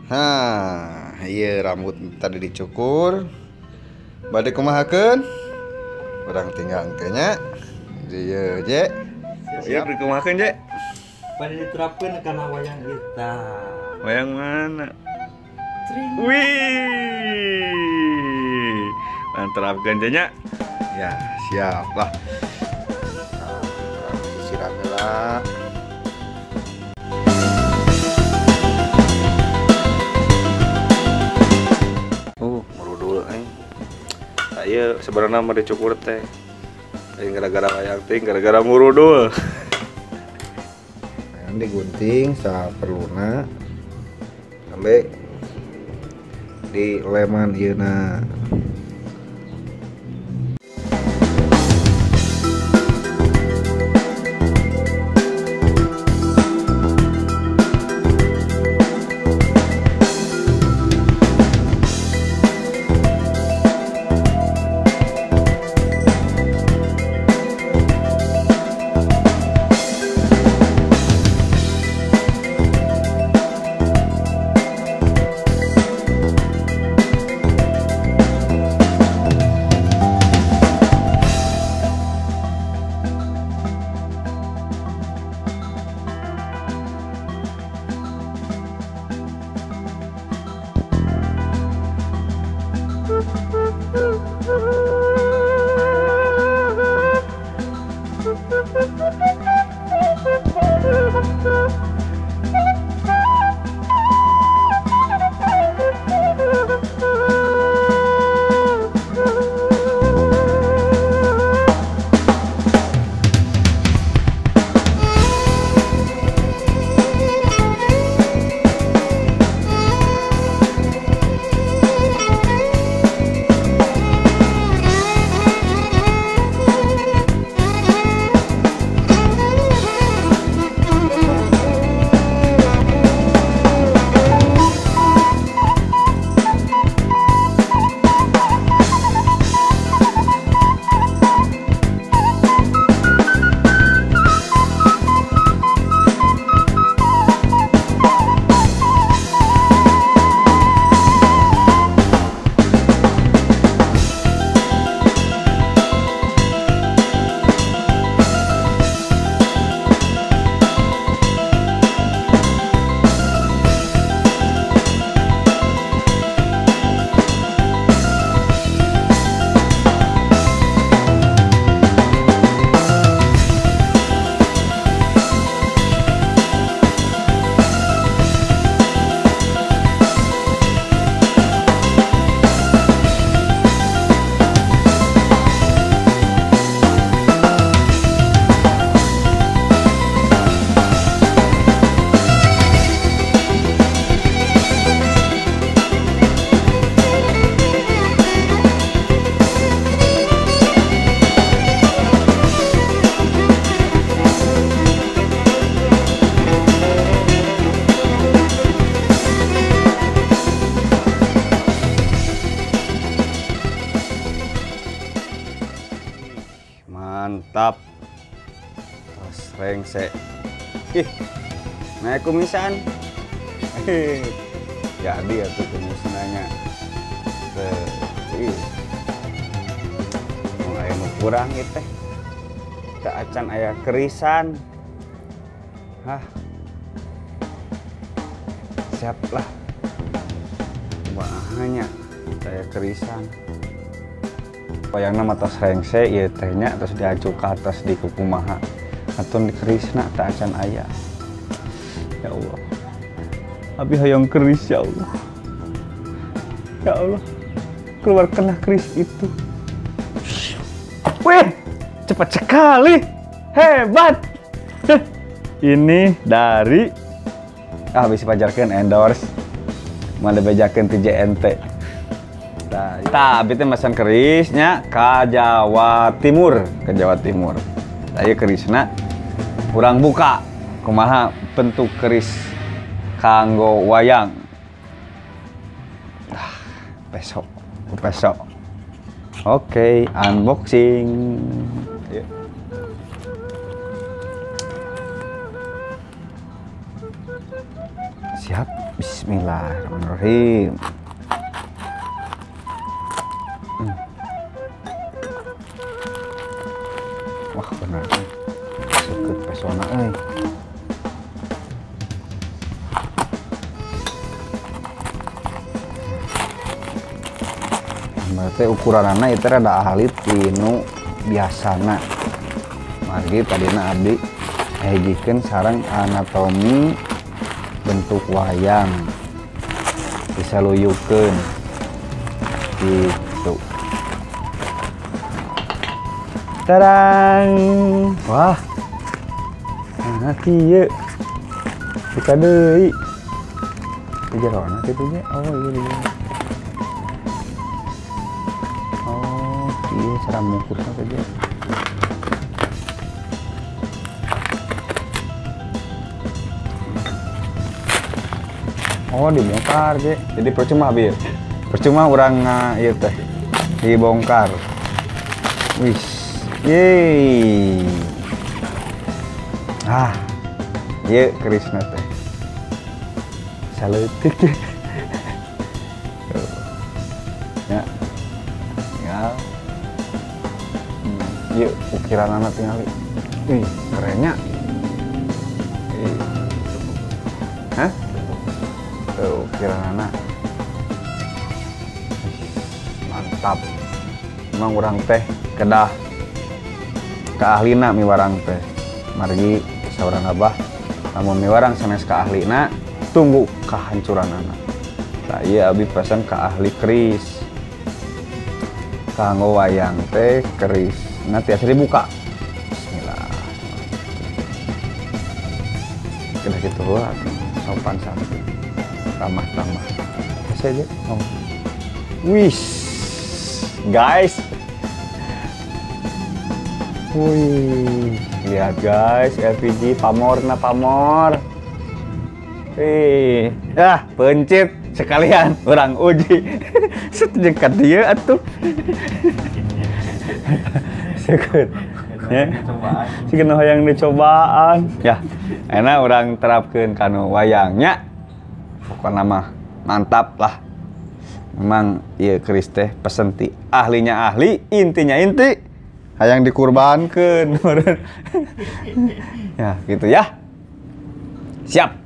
Nah, iya rambut tadi dicukur. Bade kumahakeun? Urang tinggal engke nya. Ieu je. Siap dikumahakeun je. Bade diterapkeun kana wayang kita. Wayang mana? Wih. Terapkeun je nya. Ya, siap lah. Nah, sisiran heula. Murudul aing. Ieu sebenarnya mah dicukur teh. Aing gara-gara wayang ting, gara-gara murudul. Yang digunting saperluna sampai di leman ieuna. Mantap. Terus rengse. Ih, naik kumisan. Jadi ya tuh kumisnanya. Ih. Mulai nu kurang ieu teh. Teu acan aya kerisan. Hah. Siap lah. Bahanya saya kerisan. Wayangna mah tos rengse ieu teh nya terus diacuka atas di kukumaha atau di kerisna teu acan aya. Ya Allah. Abi hoyong keris ya Allah. Ya Allah. Keluarkanlah keris itu. Wih, cepat sekali. Hebat. Ini dari bisa pajarkeun endorse. Mah dibejakeun ti JNT. Tah, abi teh mesan kerisnya ka Jawa Timur, ke Jawa Timur. Tah ieu kerisna urang buka kumaha bentuk keris kanggo wayang. Ah, besok, besok. Oke, unboxing. Yuk. Siap. Bismillahirrahmanirrahim. Wah, bener. Seukeut pesona euy. Berarti ukuranana itu rada alit tinu biasana. Margi tadina abdi hijikeun sareng anatomi bentuk wayang. Bisa luyukeun. Gitu. Tarang. Wah. Nah, kieu. Buka deui. Di jerona kitu nya. Oh, iya iya. Oh, iya cara mungkusna teh. Oh, dibongkar ge. Jadi percuma bir. Percuma urang ieu teh. Dibongkar. Wis. Yeay. Ah. Ieu kerisna teh. Saleutik. Ya. Ya. Ieu ukiranana tingali. Wih, kerennya. Hah? Tuh, ukiranana. Mantap. Memang urang teh kedah keahlina miwarang teh. Margi saurang abah lamun miwarang sanes keahlina tunggu kehancuranana. Tah ieu abi pesan ka ahli keris. Kanggo wayang teh keris. Nah tiasa dibuka. Bismillah. Kedah kitu heula sopan santun. Ramah-ramah. Biasa aja. Oh. Wis. Guys. Wih, lihat guys, LPG pamor na pamor. Wih, ah pencit sekalian orang uji. Set jeung ka dieu atuh. Sekut. Ya. Siga hayang dicobaan. Ya, enak orang terapkeun kanu wayangnya. Pokokna mah mantap lah. Memang ieu keris teh pesen ti ahlinya ahli, intinya inti. Hayang dikurbankeun. Ya, gitu ya. Siap.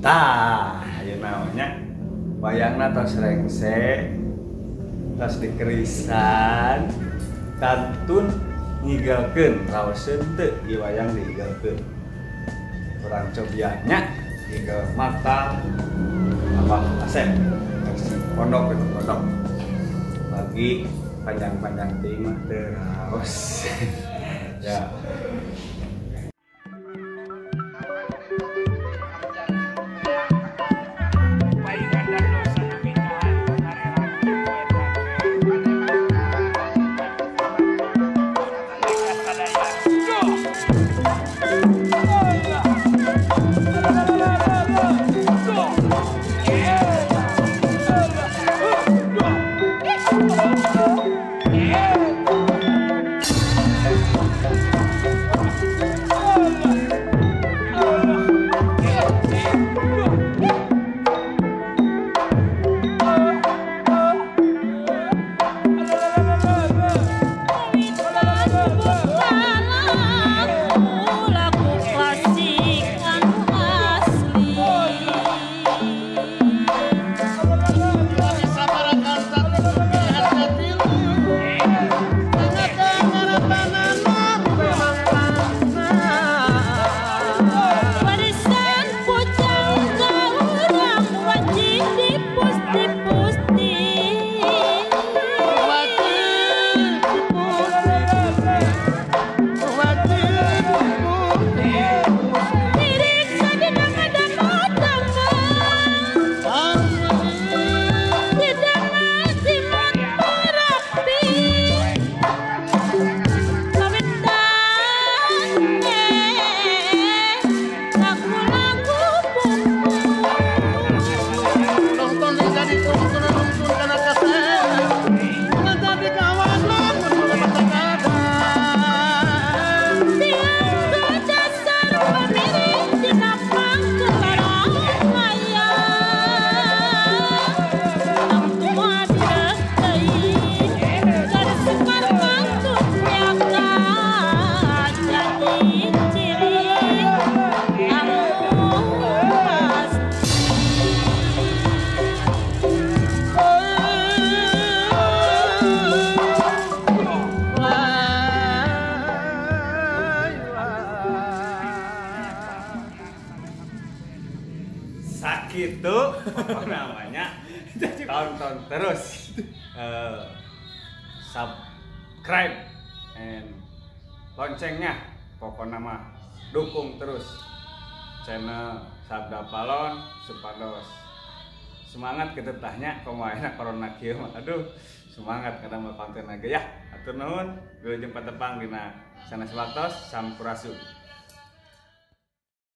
Tah, ayeuna nya wayangna tos rengse, tos dikerisan, kantun ngigelkeun, raoseun teu ieu wayang diigelkeun. Urang cobian nya igel mata Abah Asep versi pondok itu pondok. Bagi panjang-panjang teuing mah teu raos. Ya. Yeah. Gitu pokoknya namanya tonton terus, subscribe and loncengnya, pokoknya mah dukung terus channel Sabda Palon supados semangat kita tanya kumaha corona kieu mah. Aduh, semangat kada mau konten lagi ya. Atur nuhun, wilujeng patepang dina sanes waktos. Sampurasun.